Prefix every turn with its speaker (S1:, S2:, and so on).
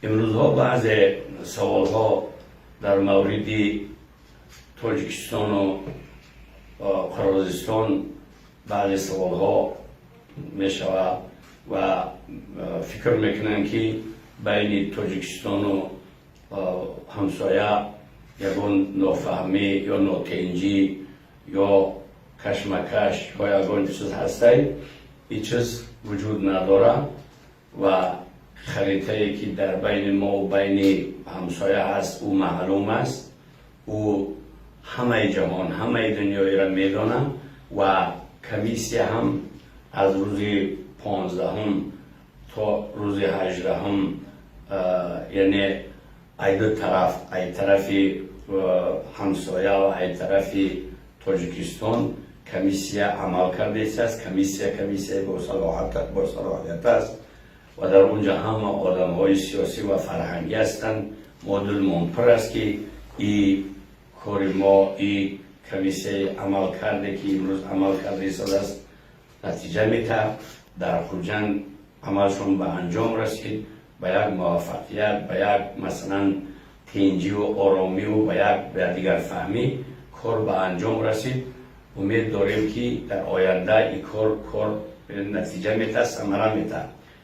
S1: Имрӯзҳо баъзе саволҳо дар мавриди Тоҷикистону Қирғизистон баъзе саволҳо мешавад ва фикр мекунанд, ки байни Тоҷикистону ҳамсоя ягон нофаҳмӣ ё нотенҷӣ ё кашмакаш ё ягон чиз ҳастай. Ин чиз вуҷуд надорад ва харитае, ки дар байни мо байни ҳамсоя ҳаст, ӯ маълум аст, ӯ ҳамаи ҷаҳон, ҳамаи дунёиро медонад. Ва комиссия ҳам аз рӯзи 15-ум то рӯзи 18-ум, яъне ай ду тараф, ай тарафи ҳамсоя ва ай тарафи Тоҷикистон, комиссия амал кардааст. Комиссия комиссияи босалоҳият аст ва дар он ҷо ҳама одамҳои сиёсӣ ва фарҳангӣ ҳастанд. Мо дилмон пур аст, ки и кори мо, и комиссияи амал карде, ки имрӯз амал карда истодааст, натиҷа метаҳад. Дар Хуҷанд амалшон ба анҷом расид, ба як муваффақият, ба як, масалан, тинҷиву оромиву ба як ба дигарфаҳмӣ кор ба анҷом расид. Умед дорем, ки дар оянда и кор натиҷа метаҳад, самара метаҳад.